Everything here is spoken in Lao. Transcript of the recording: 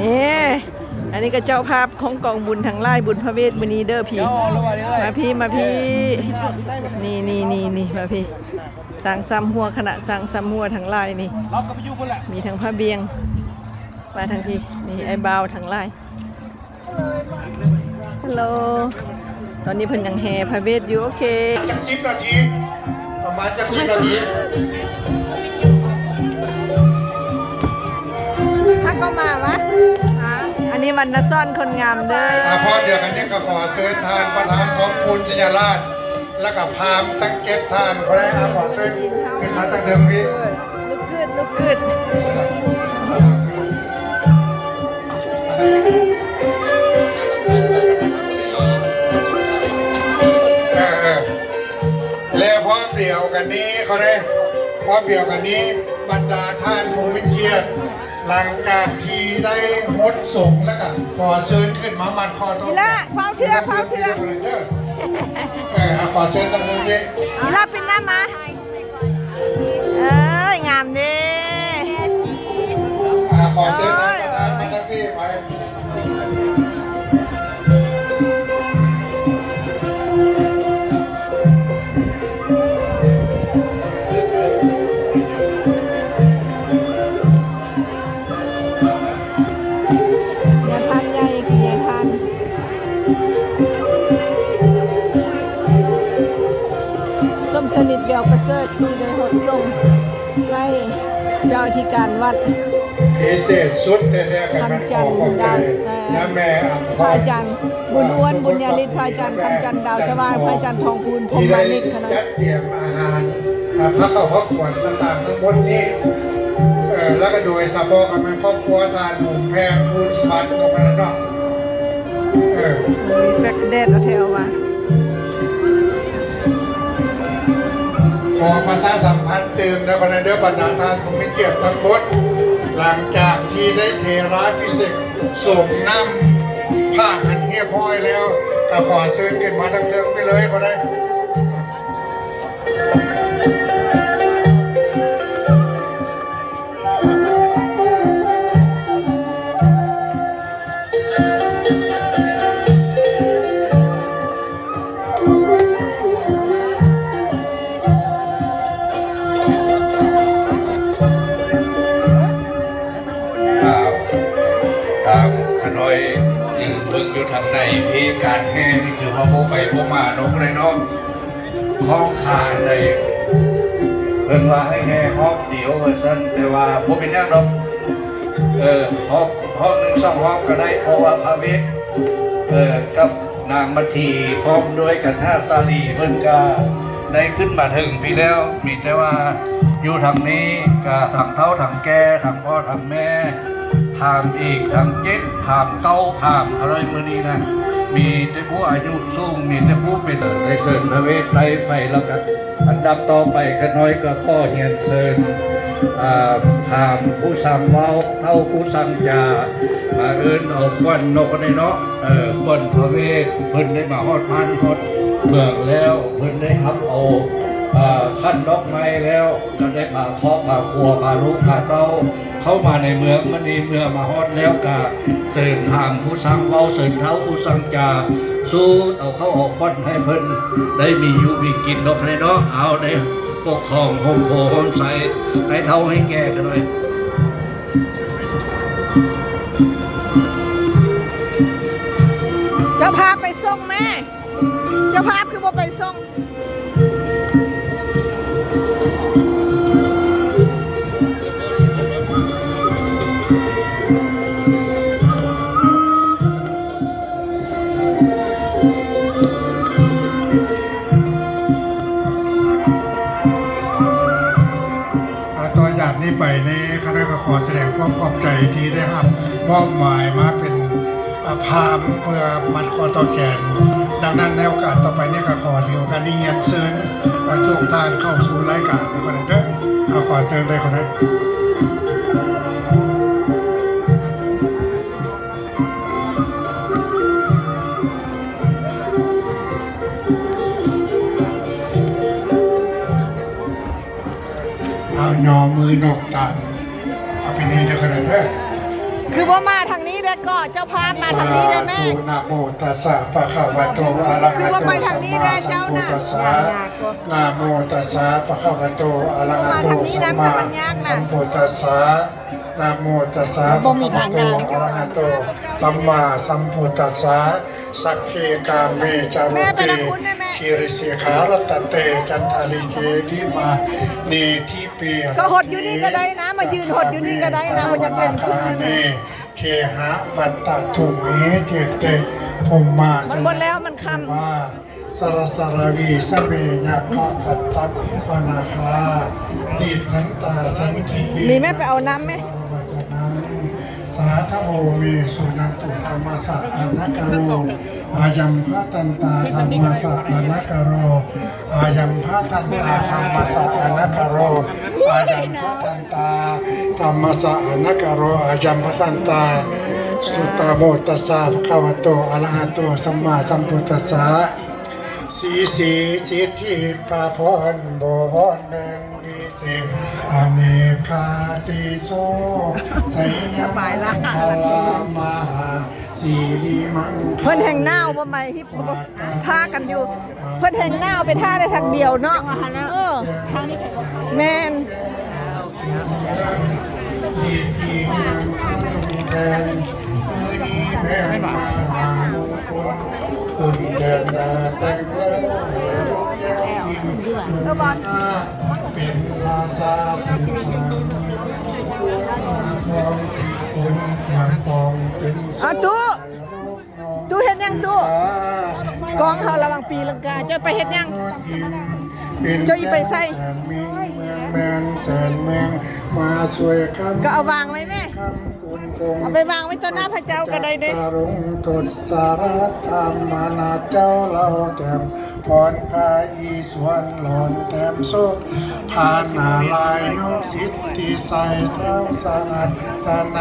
ນີ້ ອັນນີ້ກໍເຈົ້າພາບຂອງກອງບຸນທັງຫຼາຍ ບຸນພະເວດມື້ນີ້ເດີພີ່. ມາພີ່ ມາພີ່ ນີ້ໆໆໆ ມາພີ່. ຊ່າງຊຳຫົວ ຄະນະຊ່າງຊຳຫົວທັງຫຼາຍນີ້ ມີທັງພະບຽງ ມາທາງພີ້ ນີ້ອ້າຍບ່າວທັງຫຼາຍ. ຮັລໂຫຼ ຕອນນີ້ເພິ່ນຍັງແຫ່ພະເວດຢູ່. ໂອເຄ ຈັກສິບນາທີ ປະມານຈັກສິບນາທີ ພາກໍມາວະ. ອັນນີ້ວັນນະສອນຄົນງາມເດີ. ອາ ພ້ອມດຽວກັນນີ້ກໍຂໍເຊີນທ່ານປະທານກອງບຸນໄຊຍະລາດ ແລ້ວກໍພາມທັງເຈັດທ່ານ ຂໍໄດ້ ອາ ຂໍເຊີນຂຶ້ນມາຕັ້ງເທິງພີ້. ລຸກກຶດ ລຸກກຶດ. ເອີ ເອີ ແລະ ພ້ອມດຽວກັນນີ້ ຂໍໄດ້ ພ້ອມດຽວກັນນີ້ ບັນດາທ່ານຜູ້ມີກຽດ ຫຼັງຈາກທີ່ໄດ້ຫົດສົງແລ້ວກໍຂໍເຊີນຂຶ້ນມາມັດຂໍ້ຕໍ່ ອີຫຼ້າ ຟ້າວເທື່ອ ຟ້າວເທື່ອ. ເອີ ຂໍເຊີນທາງນີ້ ອີຫຼ້າ ປິ່ນໜ້າມາ. ເອີຍ ງາມເດ້. ອ່າ ຂໍເຊີນທ່ານປະທານມາທາງນີ້ໄປ. ຍາທ່ານໃຫຍ່ຄືຍາທ່ານສົມສະໜິດ ແວວປະເສີດ ຊິໄດ້ຫົດສົງໃຫ້ເຈົ້າອະທິການວັດ ພິເສດສຸດແທ້ໆ ກັນ ຄຳຈັນ ດາວ ຍາແມ່ອຳພອນ ພະອາຈານ ບຸນອ້ວນ ບຸນຍາລິດ ພະອາຈານຄຳຈັນ ດາວສະຫວ່າງ ພະອາຈານທອງພູນ ພົມມານິດ ຄະນະຈັດຕຽມອາຫານ ອ່າ ພະເຂົ້າພະຂວັນຕ່າງໆ ທັງໝົດນີ້ ເອີ ແລ້ວກໍໂດຍສະເພາະກໍແມ່ນຄອບຄົວທ່ານບຸນແພງ ພູນສະຫວັດ ເນາະ ເນາະ ເອີ ແຟກແດດເອົາແທ້ເອົາວ່າ. ຂໍປະຊາສຳພັນຕື່ມນະ ບັນດາທ່ານຜູ້ມີກຽດທັງໝົດ ຫຼັງຈາກທີ່ໄດ້ເທລາພິເສກ ສົງນ້ຳພະຫັ້ນຮຽບຮ້ອຍແລ້ວ ກໍຂໍເຊີນຂຶ້ນມາທາງເທິງໄປເລີຍກໍໄດ້. ຕາມ ຕາມຂະນ້ອຍຢືນເບິ່ງຢູ່ທາງໃນ ເພການແຫ່ນີ້ຄືວ່າບໍ່ໄປບໍ່ມາເນາະ ຜູ້ໃດເນາະ ຂອງຂ້າໃດ ເພິ່ນວ່າໃຫ້ແຫ່ຮອບດຽວວ່າຊັ້ນ ແຕ່ວ່າບໍ່ເປັນຫຍັງດອກ ເອີ ຮອບ ຮອບໜຶ່ງສອງຮອບກໍໄດ້ ເພາະວ່າພະເວດ ເອີ ກັບ ນາງມາທີ ພ້ອມດ້ວຍກັນຫາສາລີ ເພິ່ນກະໄດ້ຂຶ້ນມາເຖິງພີ້ແລ້ວ ມີແຕ່ວ່າຢູ່ທາງນີ້ກະທັງເຖົ້າທັງແກ່ ທັງພໍ່ທັງແມ່ ພາມອີກ ທັງເຈັດ ພາມເກົ້າ ພາມເທົ່າໃດມື້ນີ້ນະ ມີແຕ່ຜູ້ອາຍຸສູງ ມີແຕ່ຜູ້ເປັນ ໄດ້ເຊີນພະເວດໄຕ້ໄຟແລ້ວກະ ອັນດັບຕໍ່ໄປຂ້ານ້ອຍກໍຂໍຮຽນເຊີນ ອ່າ ພາມຜູ້ຊ່າງເວົ້າ ເຖົ້າຜູ້ຊ່າງຈາ ມາເອີ້ນເອົາຂວັນເນາະ ເນາະ ເອີ ຂວັນພະເວດ ເພິ່ນໄດ້ມາຮອດບ້ານຮອດເມືອງແລ້ວ ເພິ່ນໄດ້ຮັບເອົາ ອ່າ ຂັນດອກໄມ້ແລ້ວ ກໍໄດ້ພາຄອບພາຄົວ ພາລູກພາເຕົ້າ ເຂົ້າມາໃນເມືອງມື້ນີ້ ເມື່ອມາຮອດແລ້ວກະເຊີນພາມຜູ້ຊ່າງເວົ້າ ເຊີນເຖົ້າຜູ້ຊ່າງຈາ ສູດເອົາເຂົ້າເອົາຂວັນໃຫ້ເພິ່ນໄດ້ມີຢູ່ມີກິນເນາະ ໃຫ້ເນາະ ເອົາໄດ້ປົກຄອງໂຮມໂພໂຮມໄຊ ໃຫ້ເຖົ້າໃຫ້ແກ່ກັນໜ້ອຍ. ເຈົ້າພາບໄປສົ່ງແມ່ ເຈົ້າພາບຄືບໍ່ໄປສົ່ງ? ອ່າ ຕໍ່ຈາກນີ້ໄປນີ້ ຄະນະກໍຂໍສະແດງຄວາມຂອບໃຈທີ່ໄດ້ຮັບມອບໝາຍມາເປັນ ອ່າ ພາມເພື່ອມັດຂໍ້ຕໍ່ແຂນ. ດັ່ງນັ້ນໃນໂອກາດຕໍ່ໄປນີ້ກໍຂໍຖືໂອກາດນີ້ຮຽນເຊີນ ອ່າ ທຸກທ່ານເຂົ້າສູ່ລາຍການເດີ ເອີ ຂໍເຊີນເດີ ຂໍເຊີນເດີ. ເອົາຍໍມືນົບຕາມ ເອົາໄປນີ້ເດີ ຂະໜາດເດີ. ຂ ຄືບໍ່ມາທາງນີ້ແດ່ກໍ ເຈົ້າພາດມາທາງນີ້ແດ່ແມ່. ສາທຸ ນະໂມຕັດສະ ພະຄະວະໂຕ ອະລະຫະໂຕ ຄືບໍ່ໄປທາງນີ້ແດ່ເຈົ້ານະ ສຳມາສຳພຸດທັດສະ ນະໂມຕັດສະ ພະຄະວະໂຕ ອະລະຫະໂຕ ສຳມາສຳພຸດທັດສະ ນະໂມຕັດສະ ພະຄະວະໂຕ ອະລະຫະໂຕ ສຳມາສຳພຸດທັດສະ ສັກເຂກາເມ ຈາຣະເກ ກິລິເສຂາລັດຕະເຕ ຈັນທາລິເກ ວິມາເນ ທິເປ ກໍຫົດຢູ່ນີ້ກໍໄດ້ນະ ມາຢືນຫົດຢູ່ນີ້ກໍໄດ້ນະ ບໍ່ຈຳເປັນຂຶ້ນ ເຄຫະວັດຕະທຸມເມ ເຈເຕ ພົມມາ ມັນບໍ່ແລ້ວ ມັນຄ່ຳ ສາລະສາລະວີ ສະເມ ຍັກຂະ ສັດຕະ ປະນາຄາ ຕິດທັນຕາ ສັນທິເກ ນີ້ແມ່ ໄປເອົານ້ຳແມ່ ສາທະໂວ ເມ ສຸນັນຕຸ ທຳມະສະ ອະນະກະໂຣ ອາຍັມພະທັນຕາ ທຳມະສະ ອະນະກະໂຣ ອາຍັມພະທັນຕາ ທຳມະສະ ອະນະກະໂຣ ອາຍັມພະທັນຕາ ທຳມະສະ ອະນະກະໂຣ ອາຍັມພະທັນຕາ ສຸຕະໂມຕັດສະ ພະຄະວະໂຕ ອະລະຫະໂຕ ສຳມາສຳພຸດທັດສະ ສີສີ ສິດທິ ພະພອນ ບໍວອນ ແມ່ນ ວິເສດ ອະເນກາຕິໂສ ໄຊຍະ ສະບາຍລະ ມັງຄະລາ ມະຫາ ເພິ່ນແຮ່ງໜາວບໍ່ໄໝ ພາກັນຢູ່ ເພິ່ນແຮ່ງໜາວ ໄປທ່າໄດ້ທາງດຽວເນາະ ເອີ ແມ່ນ ເປັນລາຊາ ເປັນລາຊາ ເອົາຕູ້ ຕູ້ເຮັດຫຍັງຕູ້? ກ້ອງເຮົາລະວັງຕີລັງກາ ເຈົ້າໄປເຮັດຫຍັງ? ເຈົ້າອີ່ໄປໃສ? ແມ່ນແສນເມືອງ ມາຊ່ວຍຄຳ ກໍເອົາວາງໄວ້ແມ່ ເອົາໄປວາງໄວ້ຕໍ່ໜ້າພະເຈົ້າກໍໄດ້ເດ້ ລົງທົດສະລະທຳມະນາດເຈົ້າເລົ່າແຕ້ມ ພອນພາອີສວນຫຼອນແຕ້ມໂຊກ ພານາລາຍຍົກສິດທິໄຊ ທ້າວສະອາດສະໄນ